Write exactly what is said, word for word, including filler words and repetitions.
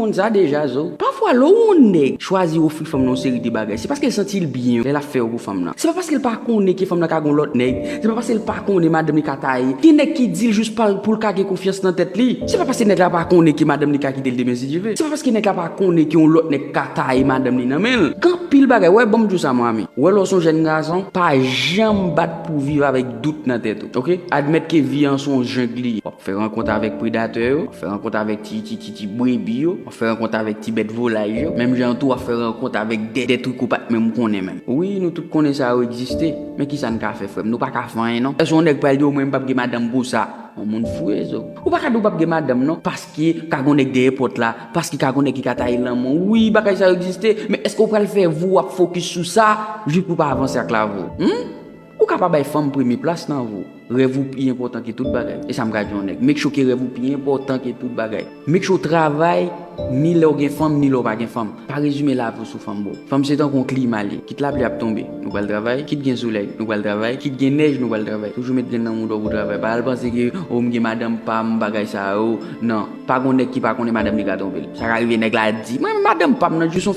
Konn sa deja, zo. Pafwa, lè yon nèg chwazi ofri fanm nan yon seri de bagay, se paske l santi l byen lè l ap fè yo pou fanm nan. Se pa paske l pa konnen ke fanm nan ka gen yon lòt nèg. Se pa paske l pa konnen madanm li ka taye. Gen nèg ki di l jis pa pou l ka gen konfyans nan tèt li. Se pa paske nèg la pa konnen ke madanm li ka kite l demen si Dye vle. Se pa paske nèg la pa konnen ke yon lòt nèg ka taye madanm li nan men l. Gen anpil bagay. Wè, ban m di w sa, mon ami. Wè, lè w se yon jèn gason, pa janm bat pou viv avèk dout nan tèt ou. Oke? Admèt ke vi an se yon jeng li ye. W ap fè rankont avèk predatè yo, w ap fè rankont avèk ti, ti, ti, ti brebi yo, w ap fè rankont avèk ti bèt volay yo. Menm jan an tou, w ap fè rankont avèk de, de triko w pa t menm konnen menm. Wi, nou tout konnen sa yo egziste. Men kisa n ka fè, frè m? Nou pa ka fè anyen, non. Èske yon nèg pral di w, mwen, m p ap gen madanm pou sa? Yon moun fou, zo. Ou pa ka di w p ap gen madanm, non, paske ka gen yon nèg dèyè pòt la, paske ka gen yon nèg ki ka taye lanmou. Wi, bagay sa yo egziste, men èske w pral fè vi w ap fokis sou sa jis pou w pa avanse ak lavi w? Hmm? Ou ka pa bay fanm premye plas nan vi w. Rèv ou pi enpòtan ke tout bagay. E sa m ka di yon nèg. Make sure ke rèv ou pi enpòtan ke tout bagay. Make sure w travay, ni lè w gen fanm, ni lè w pa gen fanm. Pa rezime lavi w sou fanm, bro. Fanm se tankou yon klima li ye. Kit lapli ap tonbe, nou pral travay. Kit gen solèy, nou pral travay. Kit gen nèj, nou pral travay. Toujou met grenn nan mouda w pou travay. Pa al panse ke, o, m gen madanm pa m, bagay sa yo. Non. Pa gen nèg ki pa konnen madanm li ka twonpe l. Sa ka rive nèg la di, mwen, madanm pa m nan, jis yon